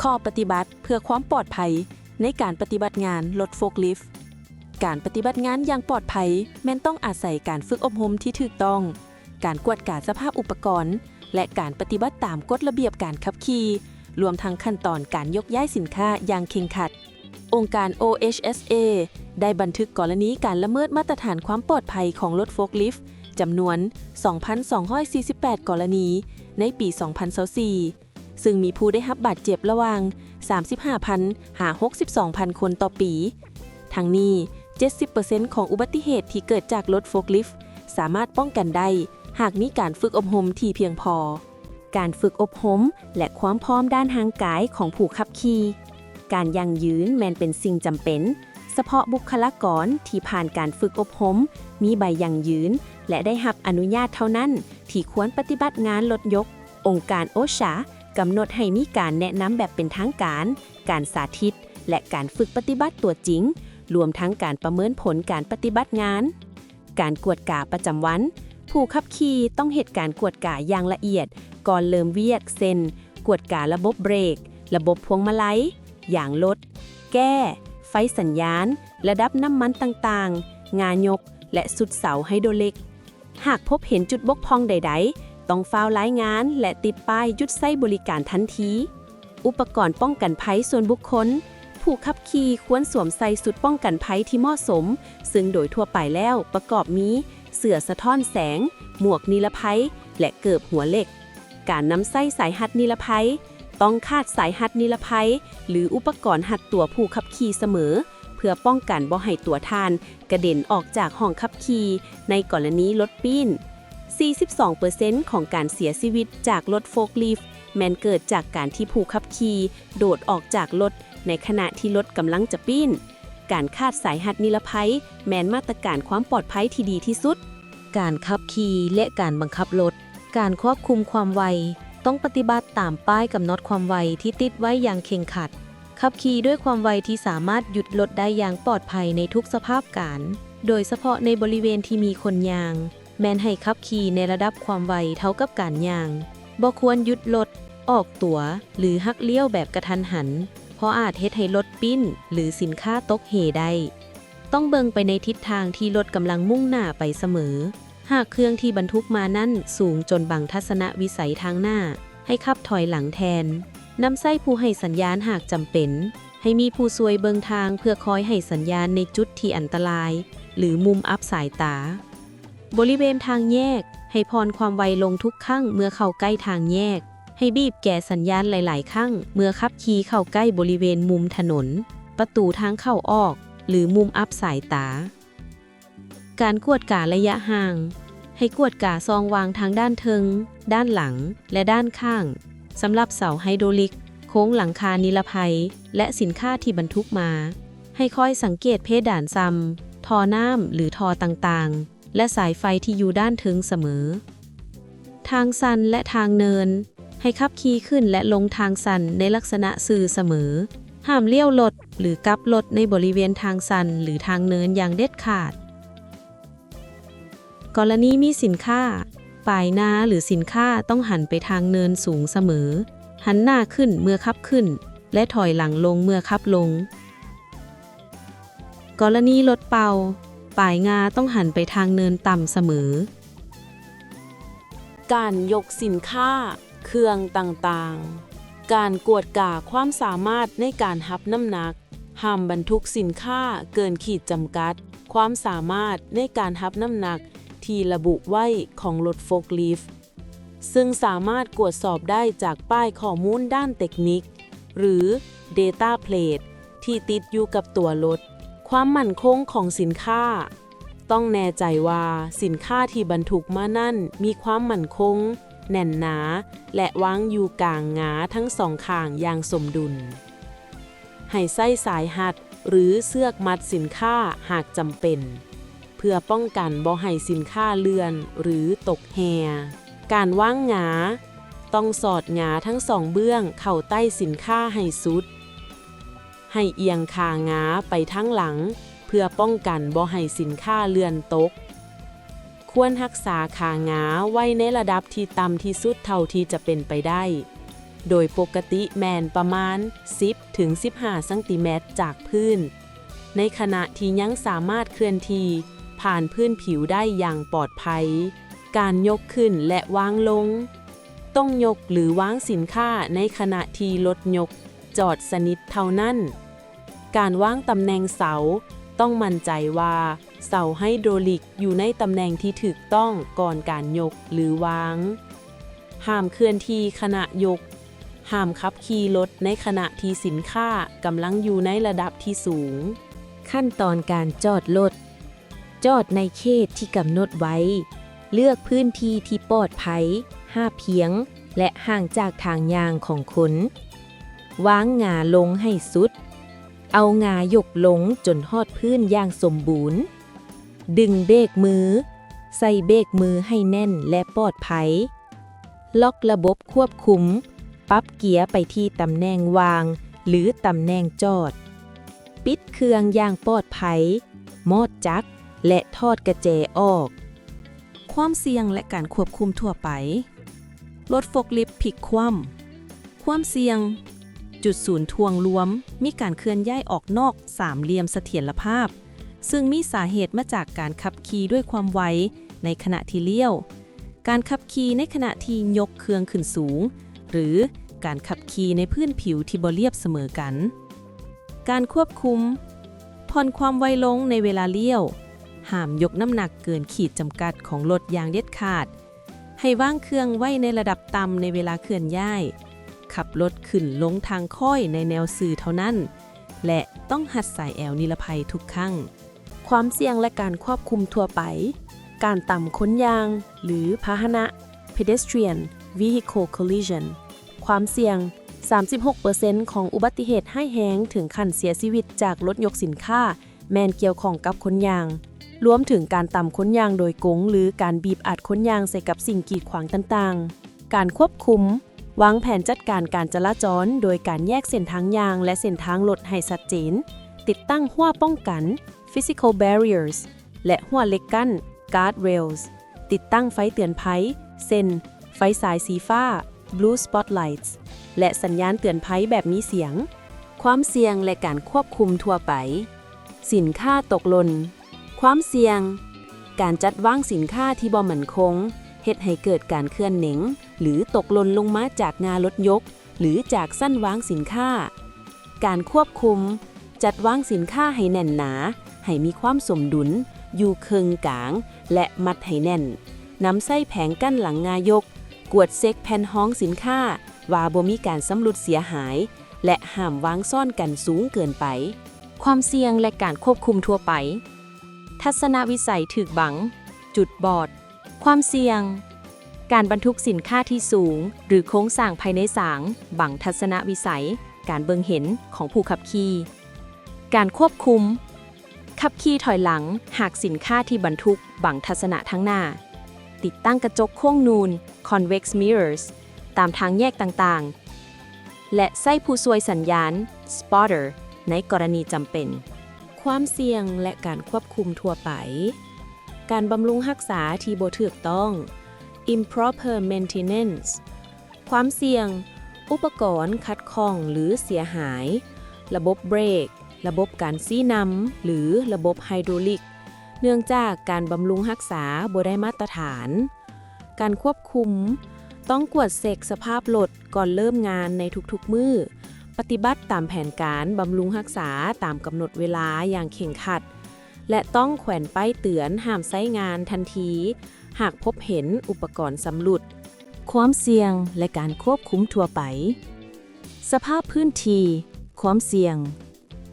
ຂໍ້ປະຕິບັດເພື່ອຄວາມປອດໄພໃນການປະຕິບັດງານລົດໂຟກລິຟ. ການປະຕິບັດງານຢ່າງປອດໄພແມ່ນຕ້ອງອາໄສການຝຶກອົບຮົມທີ່ຖືກຕ້ອງ, ການກວດກາສະພາບອຸປະກອນ ແລະ ການປະຕິບັດຕາມກົດລະບຽບການຂັບຂີ່, ລວມທັງຂັ້ນຕອນການຍົກຍ້າຍສິນຄ້າຢ່າງເຄັ່ງຄັດ. ອົງການ ໂອ ເອຊ ເອສ ເອ ໄດ້ບັນທຶກກໍລະນີການລະເມີດມາດຕະຖານຄວາມປອດໄພຂອງລົດໂຟກລິຟ ຈຳນວນ ສອງພັນສອງຮ້ອຍສີ່ສິບແປດ ກໍລະນີໃນປີ ສອງພັນຊາວສີ່ ຊຶ່ງມີຜູ້ໄດ້ຮັບບາດເຈັບລະຫວ່າງ ສາມສິບຫ້າພັນ ຫາ ຫົກສິບສອງພັນຄົນຕໍ່ປີ. ທັງນີ້, ເຈັດສິບເປີເຊັນຂອງອຸບັດຕິເຫດທີ່ເກີດຈາກລົດໂຟກລິຟສາມາດປ້ອງກັນໄດ້ ຫາກມີການຝຶກອົບຮົມທີ່ພຽງພໍ. ການຝຶກອົບຮົມ ແລະ ຄວາມພ້ອມດ້ານຮ່າງກາຍຂອງຜູ້ຂັບຂີ່. ການຢັ້ງຢືນແມ່ນເປັນສິ່ງຈຳເປັນ, ສະເພາະບຸກຄະລາກອນທີ່ຜ່ານການຝຶກອົບຮົມ ມີໃບຢັ້ງຢືນ ແລະ ໄດ້ຮັບອະນຸຍາດເທົ່ານັ້ນທີ່ຄວນປະຕິບັດງານລົດຍົກ. ອົງການໂອຊາກຳນົດໃຫ້ມີການແນະນຳແບບເປັນທາງການ, ການສາທິດ ແລະ ການຝຶກປະຕິບັດຕົວຈິງ, ລວມທັງການປະເມີນຜົນການປະຕິບັດງານ. ການກວດກາປະຈຳວັນ. ຜູ້ຂັບຂີ່ຕ້ອງເຮັດການກວດກາຢ່າງລະອຽດກ່ອນເລີ່ມວຽກ, ເຊັ່ນ ກວດກາລະບົບເບຣກ, ລະບົບພວງມາໄລ, ຢາງລົດ, ແກ້, ໄຟສັນຍານ, ລະດັບນ້ຳມັນຕ່າງໆ, ງາຍົກ ແລະ ຊຸດເສົາໄຮໂດຣລິກ. ຫາກພົບເຫັນຈຸດບົກຜ່ອງໃດໆ, ຕ້ອງຟ້າວລາຍງານ ແລະ ຕິດປ້າຍຢຸດໃຊ້ບໍລິການທັນທີ. ອຸປະກອນປ້ອງກັນໄພສ່ວນບຸກຄົນ. ຜູ້ຂັບຂີ່ຄວນສວມໃສ່ຊຸດປ້ອງກັນໄພທີ່ເໝາະສົມ, ເຊິ່ງໂດຍທົ່ວໄປແລ້ວປະກອບມີ ເສື້ອສະທ້ອນແສງ, ໝວກນິລະໄພ ແລະ ເກີບຫົວເຫຼັກ. ການນຳໃຊ້ສາຍຮັດນິລະໄພ. ຕ້ອງຄາດສາຍຮັດນິລະໄພ ຫຼື ອຸປະກອນຮັດຕົວຜູ້ຂັບຂີ່ສະເໝີ ເພື່ອປ້ອງກັນບໍ່ໃຫ້ຕົວທ່ານກະເດັນອອກຈາກຫ້ອງຂັບຂີ່ໃນກໍລະນີລົດປີ້ນ. ສີ່ສິບສອງເປີເຊັນຂອງການເສຍຊີວິດຈາກລົດໂຟກລິຟແມ່ນເກີດຈາກການທີ່ຜູ້ຂັບຂີ່ໂດດອອກຈາກລົດໃນຂະນະທີ່ລົດກຳລັງຈະປີ້ນ. ການຄາດສາຍຮັດນິລະໄພແມ່ນມາດຕະການຄວາມປອດໄພທີ່ດີທີ່ສຸດ. ການຂັບຂີ່ ແລະ ການບັງຄັບລົດ. ການຄວບຄຸມຄວາມໄວ ຕ້ອງປະຕິບັດຕາມປ້າຍກຳນົດຄວາມໄວທີ່ຕິດໄວ້ຢ່າງເຄັ່ງຄັດ. ຂັບຂີ່ດ້ວຍຄວາມໄວທີ່ສາມາດຢຸດລົດໄດ້ຢ່າງປອດໄພໃນທຸກສະພາບການ, ໂດຍສະເພາະໃນບໍລິເວນທີ່ມີຄົນຍ່າງ, ແມ່ນໃຫ້ຂັບຂີ່ໃນລະດັບຄວາມໄວເທົ່າກັບການຍ່າງ. ບໍ່ຄວນຢຸດລົດ, ອອກຕົວ ຫຼື ຫັກລ້ຽວແບບກະທັນຫັນ, ເພາະອາດເຮັດໃຫ້ລົດປີ້ນ ຫຼື ສິນຄ້າຕົກເຫໄດ້. ຕ້ອງເບິ່ງໄປໃນທິດທາງທີ່ລົດກຳລັງມຸ່ງໜ້າໄປສະເໝີ. ຫາກເຄື່ອງທີ່ບັນທຸກມານັ້ນສູງຈົນບັງທັດສະນະວິໄສທາງໜ້າ, ໃຫ້ຂັບຖອຍຫຼັງແທນ. ນຳໃຊ້ຜູ້ໃຫ້ສັນຍານຫາກຈຳເປັນ. ໃຫ້ມີຜູ້ຊ່ວຍເບິ່ງທາງເພື່ອຄອຍໃຫ້ສັນຍານໃນຈຸດທີ່ອັນຕະລາຍ ຫຼື ມຸມອັບສາຍຕາ. ບໍລິເວນທາງແຍກ, ໃຫ້ຜ່ອນຄວາມໄວລົງທຸກຄັ້ງເມື່ອເຂົ້າໃກ້ທາງແຍກ. ໃຫ້ບີບແກສັນຍານຫຼາຍໆຄັ້ງເມື່ອຂັບຂີ່ເຂົ້າໃກ້ບໍລິເວນມຸມຖະໜົນ, ປະຕູທາງເຂົ້າອອກ ຫຼື ມຸມອັບສາຍຕາ. ການກວດກາໄລຍະຫ່າງ. ໃຫ້ກວດກາຊ່ອງວ່າງທາງດ້ານເທິງ, ດ້ານຫຼັງ ແລະ ດ້ານຂ້າງ, ສຳລັບເສົາໄຮໂດຣລິກ, ໂຄງຫຼັງຄານິລະໄພ ແລະ ສິນຄ້າທີ່ບັນທຸກມາ. ໃຫ້ຄອຍສັງເກດເພດານຊຳ, ທໍ່ນ້ຳ ຫຼື ທໍ່ຕ່າງໆ ແລະ ສາຍໄຟທີ່ຢູ່ດ້ານເທິງສະເໝີ. ທາງຊັນ ແລະ ທາງເນີນ. ໃຫ້ຂັບຂີ່ຂຶ້ນ ແລະ ລົງທາງຊັນໃນລັກສະນະຊື່ສະເໝີ. ຫ້າມລ້ຽວລົດ ຫຼື ກັບລົດໃນບໍລິເວນທາງຊັນ ຫຼື ທາງເນີນຢ່າງເດັດຂາດ. ກໍລະນີມີສິນຄ້າ, ປາຍງາ ຫຼື ສິນຄ້າຕ້ອງຫັນໄປທາງເນີນສູງສະເໝີ. ຫັນໜ້າຂຶ້ນເມື່ອຂັບຂຶ້ນ ແລະ ຖອຍຫຼັງລົງເມື່ອຂັບລົງ. ກໍລະນີລົດເປົ່າ, ປາຍງາຕ້ອງຫັນໄປທາງເນີນຕ່ຳສະເໝີ. ການຍົກສິນຄ້າ, ເຄື່ອງຕ່າງໆ. ການກວດກາຄວາມສາມາດໃນການຮັບນ້ຳໜັກ. ຫ້າມບັນທຸກສິນຄ້າເກີນຂີດຈຳກັດຄວາມສາມາດໃນການຮັບນ້ຳໜັກທີ່ລະບຸໄວ້ຂອງລົດໂຟກລິຟ. ເຊິ່ງສາມາດກວດສອບໄດ້ຈາກປ້າຍຂໍ້ມູນດ້ານເຕັກນິກ ຫຼື Data Plate ທີ່ຕິດຢູ່ກັບຕົວລົດ. ຄວາມໝັ້ນຄົງຂອງສິນຄ້າ. ຕ້ອງແນ່ໃຈວ່າສິນຄ້າທີ່ບັນທຸກມານັ້ນມີຄວາມໝັ້ນຄົງ, ແໜ້ນໜາ ແລະ ວາງຢູ່ກາງງາທັງສອງຂ້າງຢ່າງສົມດຸນ. ໃຫ້ໃຊ້ສາຍຮັດ ຫຼື ເຊືອກມັດສິນຄ້າຫາກຈຳເປັນ. ເພື່ອປ້ອງກັນບໍ່ໃຫ້ສິນຄ້າເລື່ອນ ຫຼື ຕົກແຮ່. ການວາງງາ. ຕ້ອງສອດງາທັງສອງເບື້ອງເຂົ້າໃຕ້ສິນຄ້າໃຫ້ສຸດ. ໃຫ້ອຽງຂາງາໄປທາງຫຼັງ ເພື່ອປ້ອງກັນບໍ່ໃຫ້ສິນຄ້າເລື່ອນຕົກ. ຄວນຮັກສາຂາງາໄວ້ໃນລະດັບທີ່ຕ່ຳທີ່ສຸດເທົ່າທີ່ຈະເປັນໄປໄດ້. ໂດຍປົກກະຕິແມ່ນປະມານສິບເຖິງສິບຫ້າຊັງຕີແມັດຈາກພື້ນ, ໃນຂະນະທີ່ຍັງສາມາດເຄື່ອນທີ່ຜ່ານພື້ນຜິວໄດ້ຢ່າງປອດໄພ. ການຍົກຂຶ້ນ ແລະ ວາງລົງ. ຕ້ອງຍົກ ຫຼື ວາງສິນຄ້າໃນຂະນະທີ່ລົດຍົກຈອດສະໜິດເທົ່ານັ້ນ. ການວາງຕຳແໜ່ງເສົາ, ຕ້ອງໝັ້ນໃຈວ່າເສົາໄຮໂດຣລິກຢູ່ໃນຕຳແໜ່ງທີ່ຖືກຕ້ອງກ່ອນການຍົກ ຫຼື ວາງ. ຫ້າມເຄື່ອນທີ່ຂະນະຍົກ. ຫ້າມຂັບຂີ່ລົດໃນຂະນະທີ່ສິນຄ້າກຳລັງຢູ່ໃນລະດັບທີ່ສູງ. ຂັ້ນຕອນການຈອດລົດ. ຈອດໃນເຂດທີ່ກຳນົດໄວ້. ເລືອກພື້ນທີ່ທີ່ປອດໄພ, ຮາບພຽງ ແລະ ຫ່າງຈາກທາງຍ່າງຂອງຄົນ. ວາງງາລົງໃຫ້ສຸດ. ເອົາງາຍົກລົງຈົນຮອດພື້ນຢ່າງສົມບູນ. ດຶງເບກມື. ໃສ່ເບກມືໃຫ້ແໜ້ນ ແລະ ປອດໄພ. ລັອກລະບົບຄວບຄຸມ. ປັບເກຍໄປທີ່ຕຳແໜ່ງວາງ ຫຼື ຕຳແໜ່ງຈອດ. ປິດເຄື່ອງຢ່າງປອດໄພ. ມອດຈັກ ແລະ ຖອດກະແຈອອກ. ຄວາມສ່ຽງ ແລະ ການຄວບຄຸມທົ່ວໄປ. ລົດໂຟກລິບພິກຄວ່ຳ. ຄວາມສ່ຽງ. ຈຸດສູນຖ່ວງລວມມີການເຄື່ອນຍ້າຍອອກນອກສາມຫຼ່ຽມສະຖຽນລະພາບ, ຊຶ່ງມີສາເຫດມາຈາກການຂັບຂີ່ດ້ວຍຄວາມໄວໃນຂະນະທີ່ລ້ຽວ, ການຂັບຂີ່ໃນຂະນະທີ່ຍົກເຄື່ອງຂຶ້ນສູງ ຫຼື ການຂັບຂີ່ໃນພື້ນຜິວທີ່ບໍ່ລຽບສະເໝີກັນ. ການຄວບຄຸມ. ຜ່ອນຄວາມໄວລົງໃນເວລາລ້ຽວ. ຫ້າມຍົກນ້ຳໜັກເກີນຂີດຈຳກັດຂອງລົດຢ່າງເດັດຂາດ. ໃຫ້ວາງເຄື່ອງໄວ້ໃນລະດັບຕ່ຳໃນເວລາເຄື່ອນຍ້າຍ. ຂັບລົດຂຶ້ນລົງທາງຄ້ອຍໃນແນວຊື່ເທົ່ານັ້ນ ແລະ ຕ້ອງຮັດສາຍແອວນິລະໄພທຸກຄັ້ງ. ຄວາມສ່ຽງ ແລະ ການຄວບຄຸມທົ່ວໄປ. ການຕຳຄົນຍ່າງ ຫຼື ພາຫະນະ pedestrian vehicle collision. ຄວາມສ່ຽງ. ສາມສິບຫົກເປີເຊັນຂອງອຸບັດຕິເຫດຮ້າຍແຮງເຖິງຂັ້ນເສຍຊີວິດຈາກລົດຍົກສິນຄ້າ ແມ່ນກ່ຽວຂ້ອງກັບຄົນຍ່າງ, ລວມເຖິງການຕຳຄົນຍ່າງໂດຍກົງ ຫຼື ການບີບອັດຄົນຍ່າງໃສ່ກັບສິ່ງກີດຂວາງຕ່າງໆ. ການຄວບຄຸມ. ວາງແຜນຈັດການການຈະລາຈອນໂດຍການແຍກເສັ້ນທາງຍ່າງ ແລະ ເສັ້ນທາງລົດໃຫ້ຊັດເຈນ, ຕິດຕັ້ງຮົ້ວປ້ອງກັນ physical barriers ແລະ ຮົ້ວເຫຼັກກັ້ນ guard rails, ຕິດຕັ້ງໄຟເຕືອນໄພ ເຊັ່ນ ໄຟສາຍສີຟ້າ blue spotlights ແລະ ສັນຍານເຕືອນໄພແບບມີສຽງ. ຄວາມສ່ຽງ ແລະ ການຄວບຄຸມທົ່ວໄປ. ສິນຄ້າຕົກຫຼົ່ນ. ຄວາມສ່ຽງ. ການຈັດວາງສິນຄ້າທີ່ບໍ່ໝັ້ນຄົງ ເຮັດໃຫ້ເກີດການເຄື່ອນເໜັງ ຫຼື ຕົກຫຼົ່ນລົງມາຈາກງ່າລົດຍົກ ຫຼື ຈາກຊັ້ນວາງສິນຄ້າ. ການຄວບຄຸມ. ຈັດວາງສິນຄ້າໃຫ້ແໜ້ນໜາ, ໃຫ້ມີຄວາມສົມດຸນ, ຢູ່ເຄິ່ງກາງ ແລະ ມັດໃຫ້ແໜ້ນ. ນຳໃຊ້ແຜງກັ້ນຫຼັງງ່າຍົກ, ກວດເຊັກແຜ່ນຮອງສິນຄ້າວ່າບໍ່ມີການຊຳລຸດເສຍຫາຍ ແລະ ຫ້າມວາງຊ້ອນກັນສູງເກີນໄປ. ຄວາມສ່ຽງ ແລະ ການຄວບຄຸມທົ່ວໄປ. ທັດສະນະວິໄສຖືກບັງ, ຈຸດບອດ. ຄວາມສ່ຽງ. ການບັນທຸກສິນຄ້າທີ່ສູງ ຫຼື ໂຄງສ້າງພາຍໃນສາງ ບັງທັດສະນະວິໄສ, ການເບິ່ງເຫັນຂອງຜູ້ຂັບຂີ່. ການຄວບຄຸມ. ຂັບຂີ່ຖອຍຫຼັງ ຫາກສິນຄ້າທີ່ບັນທຸກບັງທັດສະນະທາງໜ້າ. ຕິດຕັ້ງກະຈົກໂຄ້ງນູນ convex mirrors ຕາມທາງແຍກຕ່າງໆ ແລະ ໃຊ້ຜູ້ຊ່ວຍສັນຍານ spotter ໃນກໍລະນີຈຳເປັນ. ຄວາມສ່ຽງ ແລະ ການຄວບຄຸມທົ່ວໄປ. ການບຳລຸງຮັກສາທີ່ບໍ່ຖືກຕ້ອງ improper maintenance. ຄວາມສ່ຽງ. ອຸປະກອນຂັດຂ້ອງ ຫຼື ເສຍຫາຍ, ລະບົບເບຣກ, ລະບົບການຊີ້ນຳ ຫຼື ລະບົບໄຮໂດຣລິກ ເນື່ອງຈາກການບຳລຸງຮັກສາບໍ່ໄດ້ມາດຕະຖານ. ການຄວບຄຸມ. ຕ້ອງກວດເຊັກສະພາບລົດກ່ອນເລີ່ມງານໃນທຸກໆມື້, ປະຕິບັດຕາມແຜນການບຳລຸງຮັກສາຕາມກຳນົດເວລາຢ່າງເຄັ່ງຄັດ ແລະ ຕ້ອງແຂວນປ້າຍເຕືອນຫ້າມໃຊ້ງານທັນທີ ຫາກພົບເຫັນອຸປະກອນຊຳລຸດ. ຄວາມສ່ຽງ ແລະ ການຄວບຄຸມທົ່ວໄປ. ສະພາບພື້ນທີ່. ຄວາມສ່ຽງ.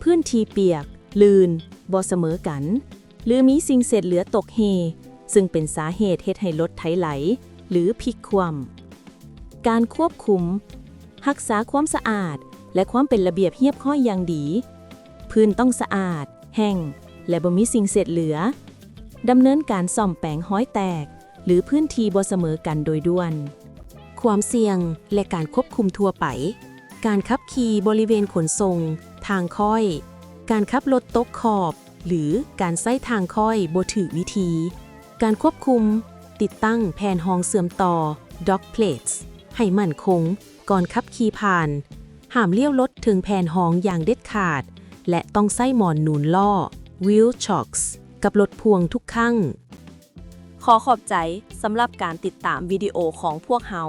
ພື້ນທີ່ປຽກ, ລື່ນ, ບໍ່ສະເໝີກັນ ຫຼື ມີສິ່ງເສດເຫຼືອຕົກເຮ່, ຊຶ່ງເປັນສາເຫດເຮັດໃຫ້ລົດໄຖໄຫຼ ຫຼື ພິກຄວ່ຳ. ການຄວບຄຸມ. ຮັກສາຄວາມສະອາດ ແລະ ຄວາມເປັນລະບຽບຮຽບຮ້ອຍຢ່າງດີ. ພື້ນຕ້ອງສະອາດ, ແຫ້ງ ແລະ ບໍ່ມີສິ່ງເສດເຫຼືອ. ດຳເນີນການສ້ອມແປງຮອຍແຕກ ຫຼື ພື້ນທີ່ບໍ່ສະເໝີກັນໂດຍດ່ວນ. ຄວາມສ່ຽງ ແລະ ການຄວບຄຸມທົ່ວໄປ. ການຂັບຂີ່ບໍລິເວນຂົນສົ່ງ, ທາງຄ້ອຍ, ການຂັບລົດຕົກຂອບ ຫຼື ການໃຊ້ທາງຄ້ອຍບໍ່ຖືກວິທີ. ການຄວບຄຸມ. ຕິດຕັ້ງແຜ່ນຮອງເຊື່ອມຕໍ່ dock plates ໃຫ້ໝັ້ນຄົງ, ກ່ອນຂັບຂີ່ຜ່ານ. ຫ້າມລ້ຽວລົດເທິງແຜ່ນຮອງຢ່າງເດັດຂາດ ແລະ ຕ້ອງໃຊ້ໝອນໜູນລໍ້ Wheel Chocks ກັບລົດພ່ວງທຸກຄັ້ງ. ຂໍຂອບໃຈສຳລັບການຕິດຕາມວິດີໂອຂອງພວກເຮົາ.